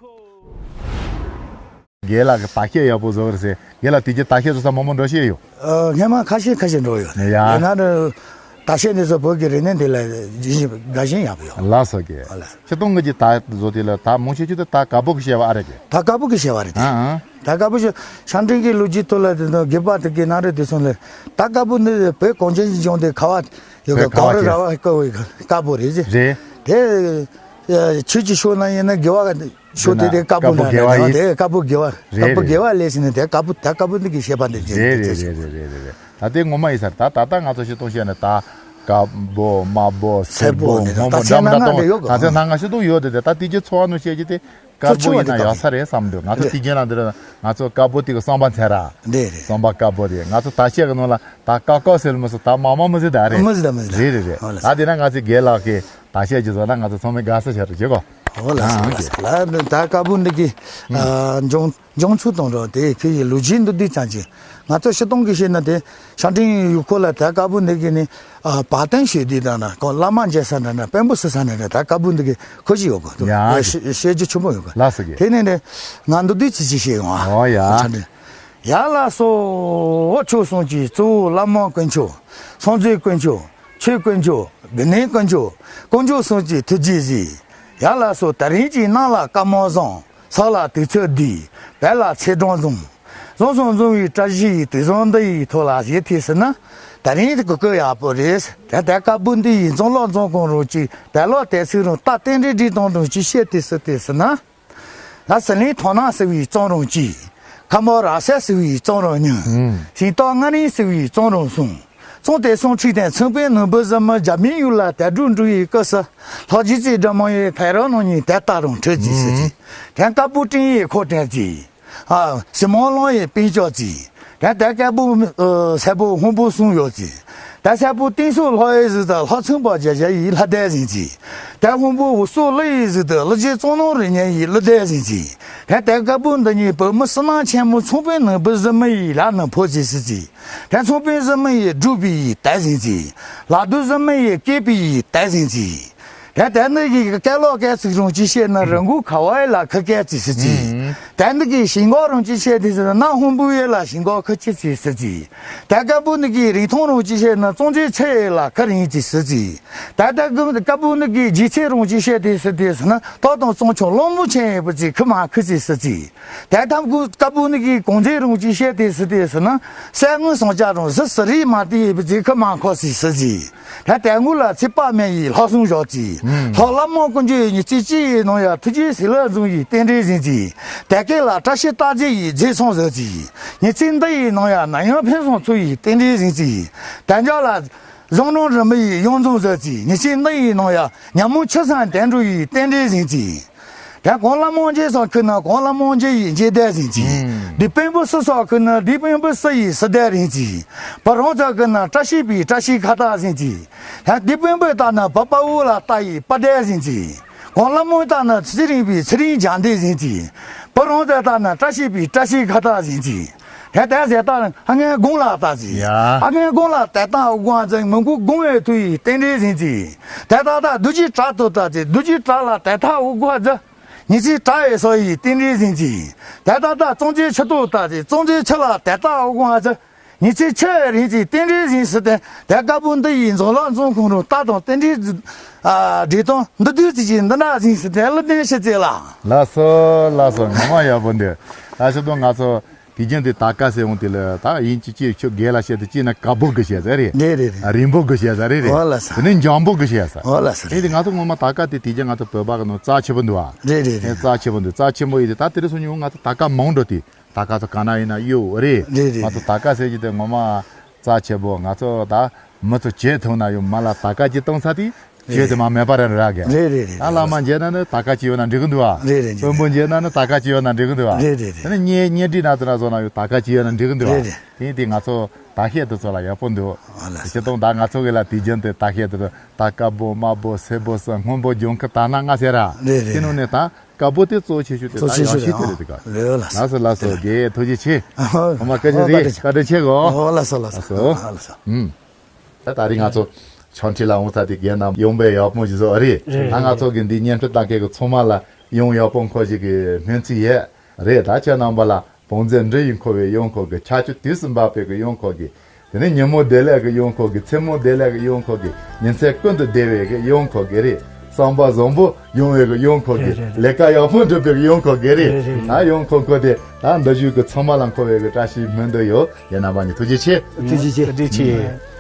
རྒན་ལགས་ཀྱིས་བརྟག་དཔྱད་ཡག་པོ་བཟོ་བར་ཟེར། རྒན་ལགས་དེ་རྒྱུ་བརྟག་དཔྱད་བཟོ་ས་མང་པོ་འགྲོ་ཤེས་ཡོད། ཨ་སྔས་མ་ཁ་ཤས་ཁ་ཤས་འགྲོ་ཡོད། ཡ། ཡིན་ན་འདྲ། ད་བཤད་འདི་ཚོ་བོད་ཀྱི་རིག་གནས་འདི་ལ་དགའ་ཞེན་ཡག་པོ་ཡོད། ལགས་སོ་གི། ཨ་ལགས། ཁྱི་སྟོང་གི་ད་བཟོ་དེ་ལ་ད་མང་ཆེ་ཆུ་དེ་ད་དཀར་པོ་གི་བཤད་པ་ཨ་རེད་གི། ད་དཀར་པོ་གི་བཤད་པ་རེད་དེ། ཨ་ཨ། ད་དཀར་པོ་ཞེས་ཤང་ཀྲིང་གི་ལོ་རྒྱུས་ཐོག་ལ་དེ་ནི་དགེ་བ་དེ་གི་ནང་རེད་དེ་སོང་ལེ། ད་དཀར་པོ་འདི་བོད་གངས་ཅན་གྱི་ལྗོངས་དེ་ཁ་བ་ཡོད་བོད་གི་ཁ་བ་གངས་རི་ཆེ་ར་བ་ཀ་བའི་དཀར་པོ་རེད་ཟེར། རེད། དེ་ཆོས་ཀྱི་ཕྱོགས་ན་ཡིན་ན་དགེ་བ་ཕྱོགས་དེ་དེ་དཀར་པོ་དཀར་པོ་ན་དགེ་བ་རེད་ཡིན། དེ་དཀར་པོ་དགེ་བ་རེད་དཀར་པོ་རེད། དགེ་བ་ལས་ཟེར་ནས་དེ་དཀར་པོ་ད་དཀར་པོ་འདི་གི་བཤད་པ་འདི་རེད་རེད་རེད་རེད་རེད། ད་ལྟའི་ངོ་མ་ཡིན་ས་རེད། ད་ད་ལྟ་ང་ཚོ་ཤི་སྟོང་བཤད་ནས་ད་དཀར་པོ་དམར་པོ་སེར་པོ་སེར་པོ་སྔོན་པོ་འདི་འདྲ་མི་འདྲ་ད་གཏོང་ད་ཚེ་ནང་ན་ད་ཚེ་ནང་ན་ཤི་སྟོང་ཡོད་དེ་དེ་ད་དེ་རྒྱུ་འཚོ་བ་ནང་བཤད་རྒྱུ་དེ་དཀར་པོ་ཡིན་ན་ཡག་ས་རེད་བསམ་འདུག་ང་ཚོ་དེ་རྒྱུན་ལ་འདི་ར་ང་ཚོ་དཀར་པོ་དེ་གི་བསམ་པ་འཚལ་ར། རེད་རེད། བསམ་པ་དཀར་པོ་དེ་ང་ཚོ་ད་བཤད་གི་ནང་ལ་ད་དཀར་དཀར་ཟེར་མི་སྲིད་ད་དམར་དམར་མི་སྲིད་ད་རེད། མི་སྲིད་ད་མི་སྲིད་ད། རེད་རེད་རེད། ཨོ་ལགས་ད་དེ་ན་ང་ཚོ་རྒན་ལགས་ཀྱི་ད་བཤད་རྒྱུ་ཚོ་ན་ང་ཚོ་ཚང་མས་དགའ་ས་ཤར་རུ་བྱེད་གོ། ཨོ་ལགས་སོ། ཨ་ལགས་སོ། ཨ་ལགས་ད་དཀར་པོ་འདི་གི་ཨ་འབྱུང་། འབྱུང་ཚུལ་དང་འབྲེལ་ཏེ་ཁྱེད་ཀྱི་ལོ་རྒྱུས་མདོར་བསྡུས་ཙམ་ཅིག་ང་ཚོ་སྤྱིར་བཏང་གི་བཤད་ན་དེ་ཤང་ཀྲིང་ཡུལ་སྐོར་ལ་དེ་དཀར་པོ་འདི་གི་ནི་ཨ་བར་སྟོན་ཞུས་དུས་དང་ན་ཁོང་བླ་མ་མཇལ་ས་འདྲ་འདྲ་དཔོན་པོ་སུ་ས་འདྲ་འདྲ་དེ་དཀར་པོ་འདི་གི་ཁོ་ཅི་ཡོད་གོ། ཡ་ཡ་ཤེས་རྒྱུ་ཆེན་པོ་ཡོད་གོ། ལགས་སོ་གི། དེ་ནས་ནི་ང་མདོར་བསྡུས་ཅིག་ཅིག་བཤད་ཡོང་ཨ། ཨོ་ཡ། ཤང་ཀྲིང་། ཡ་ལགས་སོ། ཆོས་གསུམ་གྱི་གཙོ་བོ་བླ་མ་དཀོན་མཆོག་སངས་རྒྱས་དཀོན་མཆོག་ཆོས་དཀོན་མཆོག་དགེ་འདུན་དཀོན་མཆོག་དཀོན་མཆོག་གསུམ་གྱི་ཐུགས་རྗེས་གཟིགས། ཡ་ལགས་སོ། ད་རིང་གྱི་གནམ་ལ་སྐར་མ་བཟང་། ས་ལ་དུས་ཚོད་བདེ། བོད་ལ་ཚེས་གྲངས་འཛོམས། བཟང་སོང་འཛོམས་པའི་བཀྲ་ཤིས་དུས་བཟང་འདི་ཡི་ཐོག་ལ་ཞེས་ཐུགས་སུ་ན། ད་རིང་གི་གོ་སྐབས་ཡག་པོ་རེད། ད་ལྟ་དཀར་པོ་འདི་ཡི་འཛོམས་ལོག་འཛོམས་གང་རུང་གཅིག་བོད་ལོག་དེ་ཚིག་རུང་རྟ་རྟེན་འབྲེལ་འགྲིག་གཏོང་རུང་གཅིག་བཤད་དུས་སུ་དུས་སུ་ན། ད་ཟི་ལིང་དོ་སྣང་ཟེར་བའི་གཙང་རོང་གཅིག་ཁ་མོ་ར་ས་ཟེར་བའི་གཙང་རོང་གཉིས། ཨུམ། ཤིང་ཏོག་ལྔ་རིང་ཟེར་བའི་གཙང་རོང་གསུམ། གཙང་དེ་གསུམ་ཁྲིད་དེ་ཚངས་པའི་ནོར་བུ་བཟང་མོ་རྒྱ་མིའི་ཡུལ་ལ་དལ་འགྲོ་འགྲོ་བའི་སྐབས་སུ། ལྷོ་རྒྱལ་རྩེ་སྒྲོལ་མ་ཡི་ཕེ་རོ་ནང་ཉིད་དལ་རྟག་རང་འཕྲོད་ཅིག་ཟེར་ཅིག་དེ་དཀར་པོ་སྤྲིན་ཡི་ཁོ་དྲན་ཅིག་ཨ། སྲིན་མོ་གླང་ཡི་དཔུང་ལྕོག་ཅིག་དེ་དལ་དཀར་པོ་ཨ་སེར་པོ་སྔོན་པོ་གསུམ་ཡོད་ཅིག་དལ་སེར་པོ་སྟེང་སོགས་ལྷ་ཡི་གཟུགས་དང་ལྷ་མཚུངས་པ་བརྒྱ་བརྒྱ་ཡི་ལྷ་སྡེ་ཟིན་ཅིག་དལ་སྔོན་པོ་འོག་སོགས་ཀླུ་ཡི་གཟུགས་དང་ཀླུ་རྗེ་གཙང་ནོར་རིགས་ལྔ་ཡི་ཀླུ་སྡེ་ཟིན་ཅིག་དེ་དལ་དཀར་པོ་འདི་ཉིད་བོད་མི་བསོད་ནམས་ཆེན་མོ་ཚངས་པའི་ནོར་བུ་བཟང་མོ་ཡི་ལག་ན་འཕོ་ཅིག་ཟིན་ཅིག་དེ་ཚངས་པའི་བཟང་མོ་ཡི་སྒྲུབ་པའི་ཡི་དལ་ཟིན་ཅིག་ལག་སྡོད་བཟང་མོ་ཡི་སྐྱེས་པའི་ཡི་དལ་ཟིན་ཅིག་དེ་དལ་འདི་གི་སྐད་ལོག་སྐད་ཚིག་རུང་ཅི་བཤད་ན་རི་མགོ་ཁ་བ་ཡི་ལ་ཁུ་སྐད་ཅིག་ཟེར་ཅིག་ཨུམ། དལ་འདི་གི་ཞིང་གོ་རུང་ཅི་བཤད་དེ་ཟེར་ན་སྔོན་པོ་ཡི་ལ་ཞིང་གོ་ཁུ་ཅི་ཅིག་ཟེར་ཅིག་དལ་དཀར་པོ་འདི་གི་རིང་ཐུང་རུང་ཅི་བཤད་ན་གཙང་ཆུ་ཆུ་ཡི་ལ་ཁུ་རིང་ཅིག་ཟེར་ཅིག་དལ་དཀར་པོ་འདི་གི་རྗེས་ཚེ་རུང་ཅི་བཤད་དེ་ཟེར་དེ་ཟེར་ན་ཏོག་དང་གཙང་ཆུ་གླང་པོ་ཆེ་ཡི་བུ་ཅིག་ཁུ་མ་ཁུ་ཅིག་ཟེར་ཅིག་དལ་དཀར་པོ་འདི་གི་གོང་ཚད་རུང་ཅི་བཤད་དེ་ཟེར་དེ་ཟེར་ན་གསེར་དངུལ་ཟངས་ལྕགས་རུང་གཟི་བྱུ་རུའི་མ་ཏི་ཡི་བུ་ཅིག་ཁུ་མ་ཁོ་ཅིག་ཟེར་ཅིག་དེ་དལ་ངོ་ལ་ཚེ་དཔག་མེད་ཡི་ལྷ་སྲུང་བཞག་ཅིག་ལྷོ་ལ་མོ་ཀུན་གྱི་ཉི་ཚེ་གཅིག་ཡི་ནང་ཡང་ཐུགས་རྗེ་ཟིལ་ལ་འཛུམ་ཡི་རྟེན་འབྲེལ་ཟིན་ཅིག་དལ་སྐེད་ལ་བཀྲ་ཤིས་རྟགས་བརྒྱད་ཡི་རྗེས་ཚང་བཟོ་ཅིག་ཉི་ཚེ་འདི་ཡི་ནང་ཡང་ནམ་ཡང་ཕན་སོང་ཚུལ་ཡི་རྟེན་འབྲེལ་ཟིན་ཅིག་དལ་འཇག་ལ་བཟང་རྣམ་རིང་མོ་ཡི་ཡོངས་འཛོམས་བཟོ་ཅིག་ཉི་ཚེ་འདི་ཡི་ནང་ཡང་ཉ་མོ་ཆུ་སྲང་དལ་འགྲོ་ཡི་རྟེན་འབྲེལ་ཟིན་ཅིག་དེ་གོང་ལ་མོ་འཇལ་སོགས་ཁུ་ན་གོང་ལ་མོ་འཇལ་ཡི་འཇལ་དལ་ཟིན་ཅིག་དེ་དཔོན་པོ་སུ་སོགས་ཁུ་ན་དེ་དཔོན་པོ་སུ་ཡི་སུ་དལ་རིན་ཅིག་བུ་རང་ཚོ་ཁུ་ན་བཀྲ་ཤིས་པའི་བཀྲ་ཤིས་ཁ་བཏགས་ཟིན་ཅིག་དེ་དེ་དཔོན་པོ་ལྟ་ན་བུ་དཔའ་བོ་ལ་ལྟ་ཡི་དཔའ་དལ་ཟིན་ཅིག་གོང་ལ་མོ་ལྟ་ན་ཚེ་རིང་པའི་ཚེ་རིང་རྒྱང་འདེད་ཟིན་ཅིག་བུ་རང་ཚོ་ལྟ་ན་བཀྲ་ཤིས་པའི་བཀྲ་ཤིས་ཁ་བཏགས་ཟིན་ཅིག་དེ་དལ་ཟེར་ལྟ་ཨ་ངའི་དགུང་ལ་ལྟ་ཟིན། ཡ། ཨ་ངའི་དགུང་ལ་དལ་ལྟ་དགུང་ཟིན་མི་མགོ་དགུང་བའི་དུས་ཡི་རྟེན་འབྲེལ་ཟིན་ཅིག་དལ་ལྟ་ལྟ་རྡོ་རྗེ་བྲག་ཏུ་ལྟ་ཟིན་རྡོ་རྗེ་བྲག་ལ་དལ་ལྟ་དགུང་ཟིན། ཉི་ཚེ་བྲག་ཡི་སོ་ཡི་རྟེན་འབྲེལ་ཟིན་ཅིག་དལ་ལྟ་ལྟ་གཙང་ཆུ་ཆུ་ཏོག་ལྟ་ཟིན་གཙང་ཆུ་ཆུ་ལ་དལ་ལྟ་དགུང་ཟིན། ཉི་ཚེ་ཆུ་ཡི་རིང་ཅིག་རྟེན་འབྲེལ་ཟིན་ཟེར་ཏེ་དལ་དཀར་པོ་འདི་ཡི་འཛོམས་ལ་འཛོམས་ཁོང་རུ་རྟ་དང་རྟེན་འབྲེལ་ཨ་འབྲེལ་དང་འདི་དུས་ཚིགས་ཀྱི་འདི་འདྲ་ཟིན་ཟེར་ཏེ་ཀླུ་ལྡིང་ཤི་ཚེ་ལ། ལགས་སོ་ལགས་སོ། ངོ་མ་ཡག་པོ་འདུག་ད་ཤི་དོན་ང་ཚོ་དུས་རྒྱུན་དུ་དར་དཀར་ཟེར་འོང་དེ་ལ་ད་ཡིན་གཅིག་གཅིག་ཁྱོད་རྒན་ལ་བཤད་དུ་གཅིག་ན་དཀར་པོ་གི་བཤད་ས་རེད། རེད་རེད་རེད། རིང་པོ་གི་བཤད་ས་རེད་རེད། འོ་ལགས་སོ། དེ་ནས་འཇམ་པོ་གི་བཤད་ས། འོ་ལགས་སོ། དེ་དེ་ང་ཚོ་ངོ་མ་དར་དཀར་དེ་དུས་རྒྱུན་ང་ཚོ་བོད་པ་གི་ནང་རྩ་ཆེ་པོ་འདུག་ཨ། རེད་རེད་རེད། རྩ་ཆེ་པོ་འདུག་རྩ་ཆེན་པོ་ཡིན་དེ་ད་དེ་རིང་སང་ཉིན་ང་ཚོ་དར་དཀར་མང་འགྲོ་དེ་དར་དཀར་ཚོ་ག་ན་ཡིན་ན་གཡོ་རེད། རེད་རེད་ང་ཚོ་རེད། དར་དཀར་ཟེར་གྱི་དེ་ངོ་མ་རྩ་ཆེ་པོ་ང་ཚོ་ད་མི་ཚོ་བྱེད་ཐུབ་ན་ཡོད་མ་ལ་དར་དཀར་གྱི་གཏོང་ས་དེ། ཁྱོད་དེ་མ་མེད་པ་རེད་ར་གི། རེད་རེད་རེད། ད་བླ་མ་མཇལ་ན་ནི་དར་དཀར་ཅིག་ཡོད་ན་འགྲིག་གི་འདུག་ཨ། རེད་རེད། དཔོན་པོ་མཇལ་ན་ནི་དར་དཀར་ཅིག་ཡོད་ན་འགྲིག་གི་འདུག་ཨ། རེད་རེད་རེད། དེ་ནི་གཉེན་གཉེན་སྒྲིག་ན་དེ་ན་བཟོ་ན་ཡོད་དར་དཀར་ཅིག་ཡོད་ན་འགྲིག་གི་འདུག་ཨ། རེད་རེད། དེ་དེ་ང་ཚོ་དར་ཤེད་དེ་ཚོ་ལ་ཡག་པོ་འདུག་ཨ་ལ་སི། སྤྱིར་བཏང་ད་ང་ཚོ་གི་ལ་དུས་རྒྱུན་དེ་དར་ཤེད་དེ་ཚོ་ད་དཀར་པོ་དམར་པོ་སེར་པོ་སོགས་སྔོན་པོ་ལྗང་ཁུ་དར་ནག་ལྔ་ཟེར་ར། རེད་རེད། དེ་ནང་ནས་ད་དཀར་པོ་དེ་གཙོ་ཆེ་ཤོས་དེ་གཙོ་ད་ཆེ་ཡག་ཤོས་ཤོས་དེ་རེད་དེ་ག། རེད་ལ་སི། ལགས་སོ་ལགས་སོ། རྒན་ཐུགས་རྗེ་ཆེ། ཨ་ཧོ། ངོ་མ་བཀའ་དྲིན་རེད། བཀའ་དྲིན་ཆེ་གོ། ཨོ་ལགས་སོ་ལགས་སོ། ལགས་སོ། ཨ་ལགས་སོ། ཨུམ། ད་ད་རེས་ང་ཚོ་ཆང་འཁྲིས་ལ་འོང་ས་དེ་རྒན་རྣམས་ཡོང་པའི་ཡག་པོ་ཞིག་བཟོ་ཨ་རེད། རེད། ད་ང་ཚོ་གི་འདི་བརྙན་འཕྲིན་ལྟ་མཁན་གི་ཚང་མ་ལ་ཡོང་ཡག་པོ་འཁོར་ཞིག་གི་སྨོན་ཚིག་ཡོད་རེད། ད་ཁྱེད་རྣམ་པ་ལ་བོང་རྫས་འབྲུ་ཡིས་འཁོར་བའི་གཡོན་འཁོར་གི་ཆར་ཆུ་དུས་སུ་འབབ་པའི་གི་གཡོན་འཁོར་གི་ དེ་ནས་ཉིན་མོ་བདེ་ལེགས་ཀྱི་ཡོང་ཁོ་གི། མཚན་མོ་བདེ་ལེགས་ཀྱི་ཡོང་ཁོ་གི། ཉིན་མཚན་ཀུན་ཏུ་བདེ་བའི་གི་ཡོང་ཁོ་གི་རེད། བསམ་པ་བཟང་པོ་ཡོང་བའི་གི་ཡོང་ཁོ་གི། རེད་རེད་རེད། ལས་ཀ་ཡག་པོ་འགྲུབ་པའི་གི་ཡོང་ཁོ་གི་རེད། རེད་རེད་རེད། ད་ཡོང་ཁོ་ཁོ་དེ་ད་འདི་བཞུགས་གི་ཚང་མ་ལ་མཁོ་བའི་གི་བཀྲ་ཤིས་སྨོན་འདུན་ཡོད། ཡིན་ན་མ་ནི་ཐུགས་རྗེ་ཆེ། ཐུགས་རྗེ་ཆེ། ཐུགས་རྗེ་ཆེ།